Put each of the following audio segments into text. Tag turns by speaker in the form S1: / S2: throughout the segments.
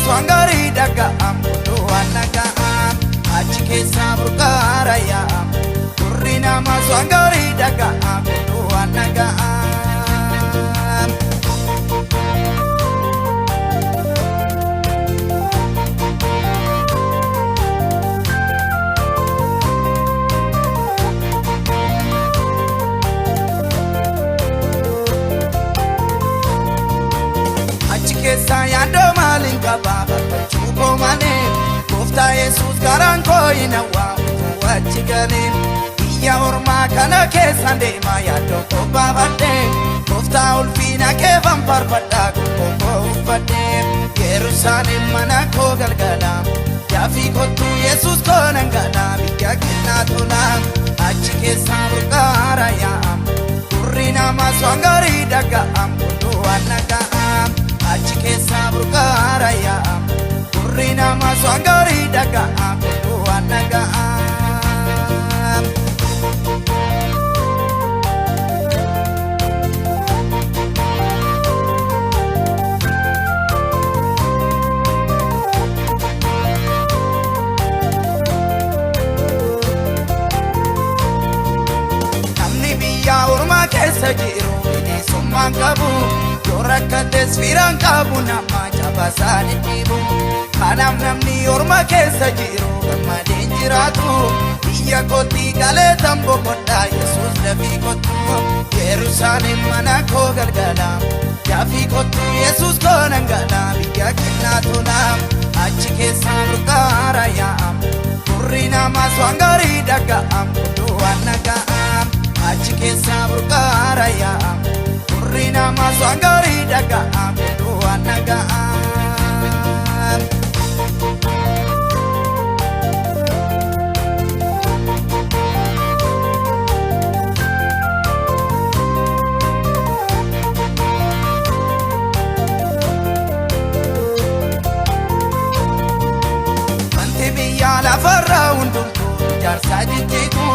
S1: waan gaarii dhaga'am, hunduu waan dhaga'am. Achi keessaa burqaara yaa'am, gurri namaas waan gaarii dhaga'am, hunduu waan dhaga'am. Achi keessaa yaaddoo maaliin qabaa bakka koo malee, gooftaa Yesuus karaan koo hin hawwaa utuu achi galee. Biyya ormaa kana keessaan deemaa yaaddoo koo baafadhee, gooftaa ulfiina keefan faarfadhaa gonfoo koo uffadhee. Yerusaalem mana koo galgala, daafii kottuu Yesuus koo nan gala, biyya kennaa tola. Achi keessaa burqaara yaa'am, gurri namaas waan gaarii dhaga'am, hunduu waan dhaga'am. Achi keessaa burqaara yaa'am, gurri namaas waan gaarii dhaga'am, hunduu waan dhaga'am. Namni biyya ormaa keessa jiru bineensummaan qabu, yoo rakkates firaan qabu, nama jabasaa dhidhiibu. Kanaaf namni orma keessa jiru gammadeen jiraatu. Biyya kootti galee tamboo godhaa, Yesuus dafii kottu. Yerusaalem mana koo galgala, dafii kottu Yesuus koo nan gala, biyya kennaa tola. Achi keessaa burqaara yaa'am, gurri namaas waan gaarii dhaga'am, hunduu waan dhaga'am. Achi keessaa burqaara yaa'am, gurri namaas waan gaarii dhaga'am, hunduu waan dhaga'am. Wanti biyya lafarraa hundumtuu ijaarsaa jijjiigu,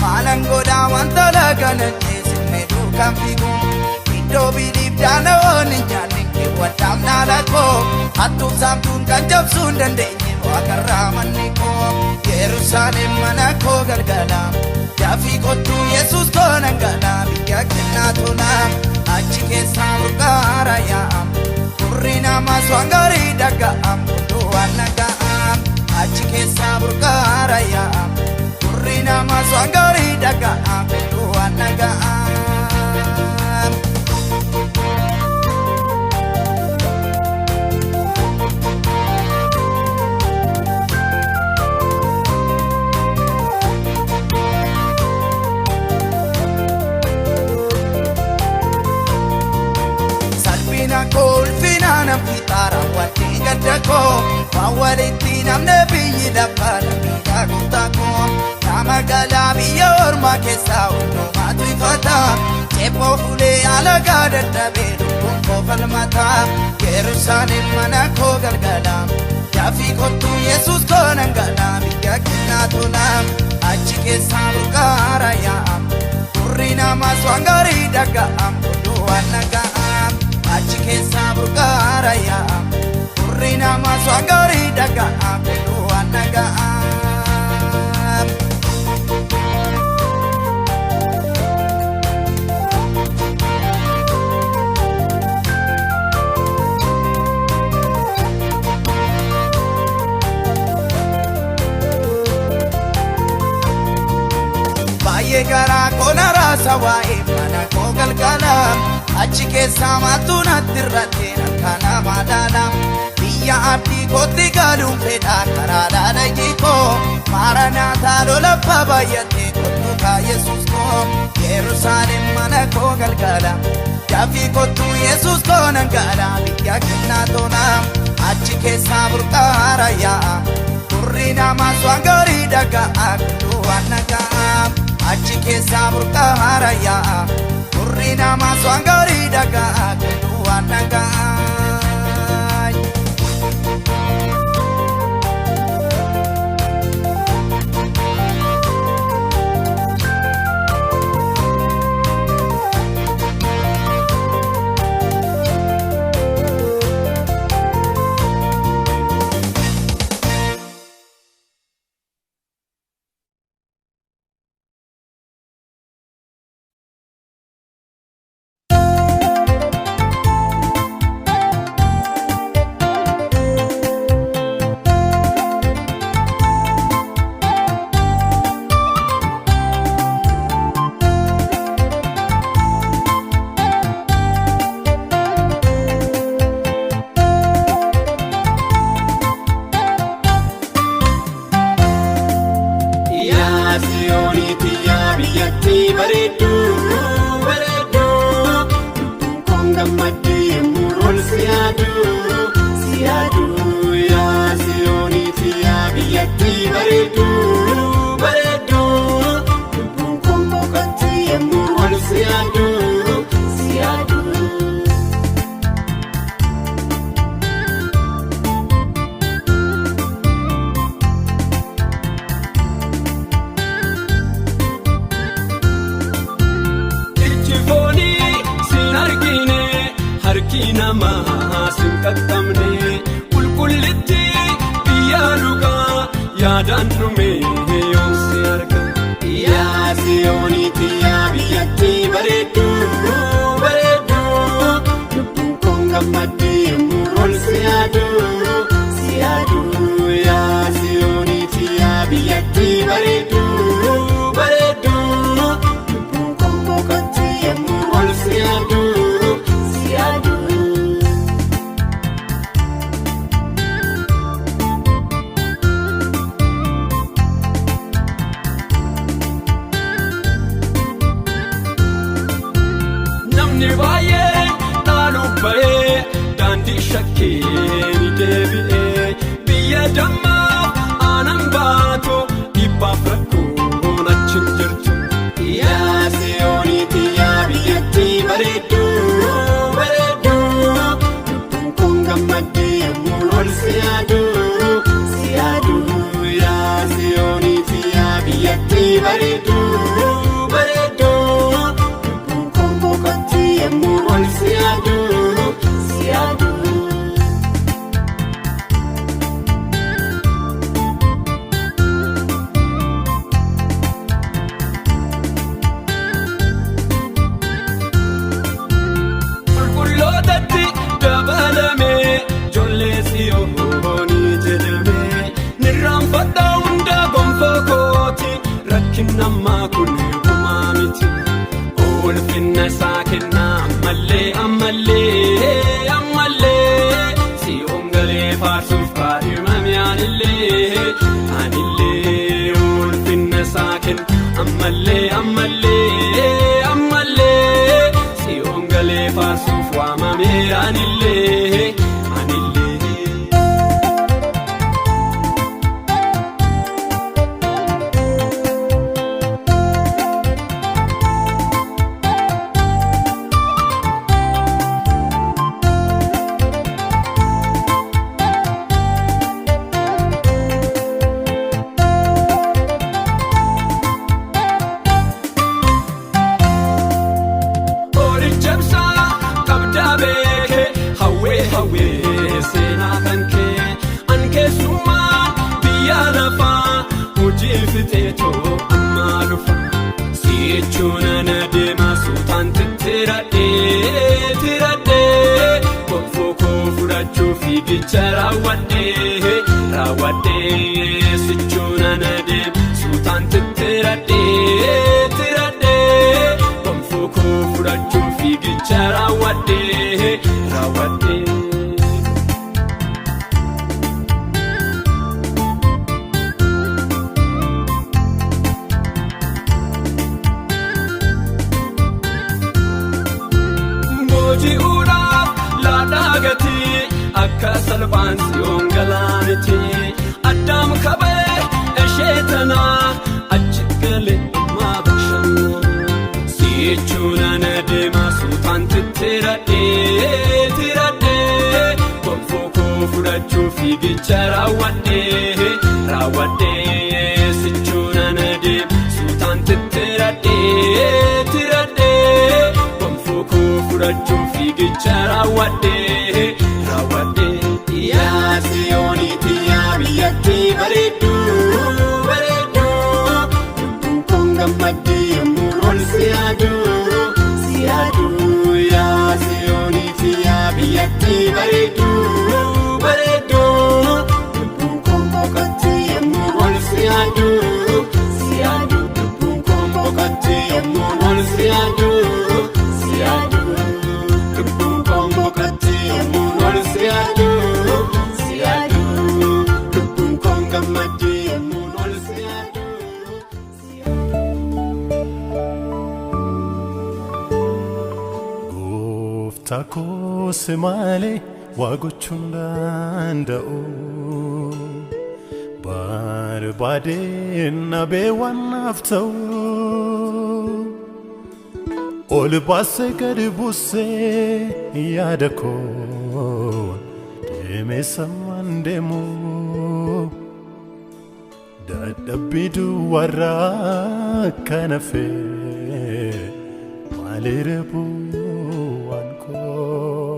S1: maalan godhaa wanta lagana ceesifne duukaan fiigu. Iddoo biliif daana'oon hin nyaanne keewwadhaaf naala koo, hattuuf saamtuun kan cabsuu hin dandeenye waaqarraa manni koo. Yerusaalem mana koo galgala, daafii kottuu Yesuus koo nan gala, biyya kennaa tola. Achi keessaa burqaara yaa'am, gurri namaas waan gaarii dhaga'am, hunduu waan dhaga'am. Achi keessaa burqaara yaa'am, gurri namaas waan gaarii dhaga'am, hunduu waan dhaga'am. Salphina koo ulfina nan fixaara, wanti gadda koo waan walitti namne biyyi lafaa lammiidhaa gooftaa koo. Nama galaa biyya ormaa keessaa hundumaatu ifata, ceephoo fuulee alagaa dadhabee lubbuun koo falmata. Yerusaalem mana koo galgala, daafii kottuu Yesuus koo nan gala, biyya kennaa tola. Achi keessaa burqaara yaa'am, gurri namaas waan gaarii dhaga'am, hunduu waan dhaga'am. Achi keessaa burqaara yaa'am, gurri namaas waan gaarii dhaga'am, hunduu waan dhaga'am. Baay'ee garaa koo na raasa waa'ee mana koo galgala, achi keessaa maaltu natti irratti harka namaa laala. Biyya abdii kootti galuun fedhaa karaa laala koo, maaranaataa lola baay'atee kottu kaa Yesuus koo. Yerusaalem mana koo galgala, daafii kottuu Yesuus koo nan gala, biyya kennaa tola. Achi keessaa burqaara yaa'a, gurri namaas waan gaarii dhaga'a, hunduu waan dhaga'a. Achi keessaa burqaara yaa'a, gurri namaas waan gaarii dhaga'a, hunduu waan dhaga'a.
S2: ol si yaadu si yaadu yaa siyooniiti yaa biyyattii bareedduu bareedduu lubbuun kun boqotti yemmuu ol si yaadu si yaadu.
S3: Ijji foonii sin argine harki namaa sin qaqqabne qulqullitti biyya dhugaa yaadaan dhume yoom si arga.
S2: Yaa siyooniiti yaa biyyattii bareedduu bareedduu lubbuun kun gammaddi yemmuu ol si yaadu si yaadu yaa siyooniiti yaa biyyattii bareedduu bareedduu lubbuun kun boqotti yemmuu ol si yaadu si yaadu.
S3: Namni baay'ee dhaaluuf ba'ee daandii shakkee ni deebi'ee biyya dammaa aanan baatu dhibbaaf rakkoon achi hin jirtu.
S2: Yaa siyooniiti yaa biyyattii bareedduu bareedduu lubbuun kun gammaddi yemmuu ol si yaadu si yaadu yaa siyooniiti yaa biyyattii bareedduu bareedduu lubbuun kun boqotti yemmuu ol si yaadu si yaadu.
S3: Qulqullootatti dabalame ijoollee siyoonii jedhame nirraanfadha hunda gonfoo kooti rakkin ammaa kun homaa miti. Ulfinna isaa kennaa ammallee ammallee ammallee siyoon galee faarsuuf kaadhimame anillee anillee ulfinna isaa kenna ammallee ammallee ammallee siyoon galee faarsuuf waamame anillee anillee. Qoricha ibsaa qabdaa beeke hawwee hawwee seenaa kan kee an keessummaa biyya lafaa hojii fixeetoo ammaa dhufa si'echuun ana deema suutaan tittiradhee tiradhee gonfoo koo fudhachuu fiigicha raawwadhee raawwadhee sichuun ana deema suutaan tittiradhee tiradhee gonfoo koo fudhachuu fiigicha raawwadhee raawwadhee. Booji'uudhaaf laadhaa gatii akka salphaan si'oon galaaniti. Addaam kabee ishee tanaa achi galee ammaa bashannana. Si'echuun ana deema suutaan tittiradhee tiradhee gonfoo koo fudhachuu fiigicha raawwadhee raawwadhee sichuun ana deema suutaan tittiradhee tiradhee gonfoo koo fudhachuu fiigicha raawwadhee raawwadhee.
S2: Yaa siyooniiti yaa biyyattii bareedduu bareedduu lubbuun kun gammaddi yemmuu ol si yaadu si yaadu yaa siyooniiti yaa biyyattii bareedduu bareedduu lubbuun kun boqotti yemmuu ol si yaadu si yaadu lubbuun kun boqotti yemmuu ol si yaadu si yaadu lubbuun kun boqotti yemmuu ol si yaadu si yaadu lubbuun kun gammaddi yemmuu ol si yaadu.
S4: Gooftaa koo si malee waa gochuu hin danda'u. Barbaadeen nabee waan naaf ta'u. Ol baasee gadi buusee yaada koo deemee sammaan deemu. Dadhabbii duwwaarraa kan hafe maaliirra bu'aan koo?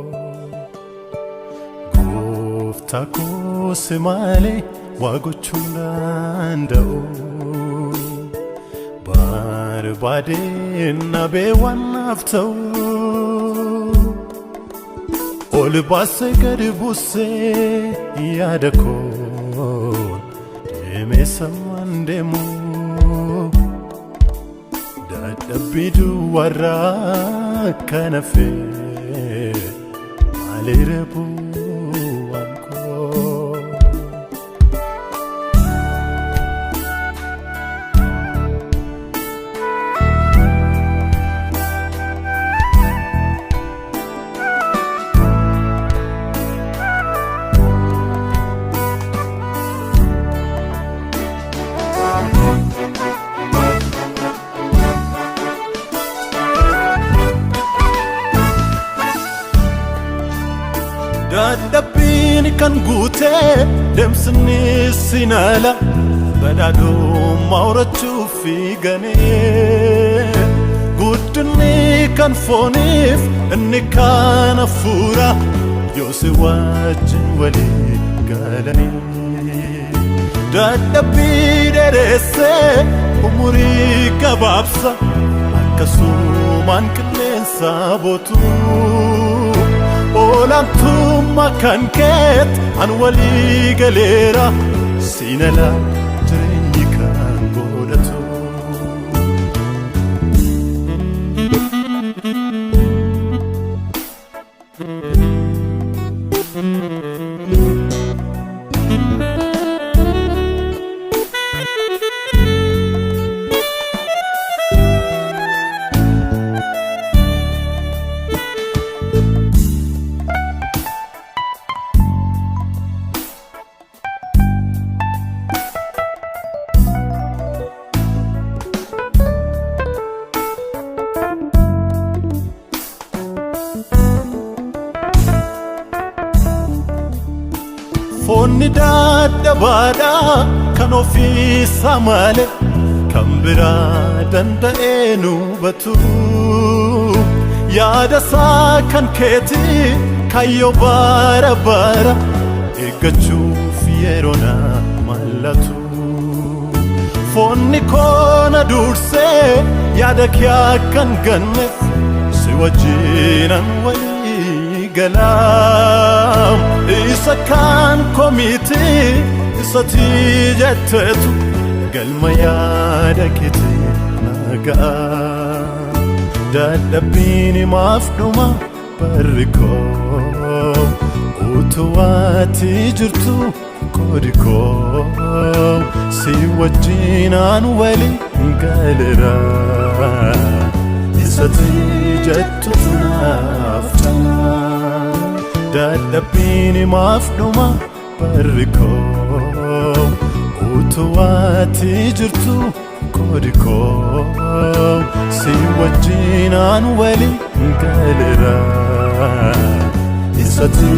S4: Gooftaa koo si malee waa gochuu hin danda'u. Barbaadeen nabee waan naaf ta'u. Ol baasee gadi buusee yaada koo deemee sammaan deemu. Dadhabbii duwwaarraa kan hafe maaliirra bu'aan koo? Dadhabbiin kan guutee deemsni sinala badhaadhummaa horachuuf fiiganee guddinni kan fooniif inni kan hafuura yoo si wajjin walii galanii dadhabbii dheeressee umurii gabaabsa akkasumaan qilleensa bootu. Olaantummaa kan keet an walii galeera siinala jireenyi kan godhatu. Foonni dadhabaadha kan ofiisaa malee kan biraa danda'ee nu hubatu. Yaada isaa kan keeti kaayyoo bara bara eeggachuuf yeroo na mallatu. Foonni koo na dursee yaada kee akka hin ganneef si wajjinan walii galaa. Isa kan komiiti isati jetteetu galma yaada keeti nagaa. Dadhabbiin maaf dhuma barri koo utuu ati jirtu qoodi koo si wajjinaan walii galeera. Isati jettutu naaf ta'a. Dadhabbiin maaf dhuma barri koo utuu ati jirtu qoodi koo si wajjinaan walii galeera. Isati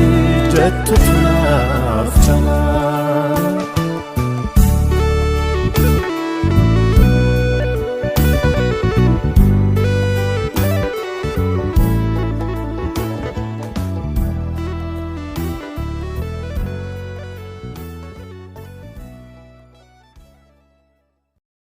S4: jettutu naaf ta'a.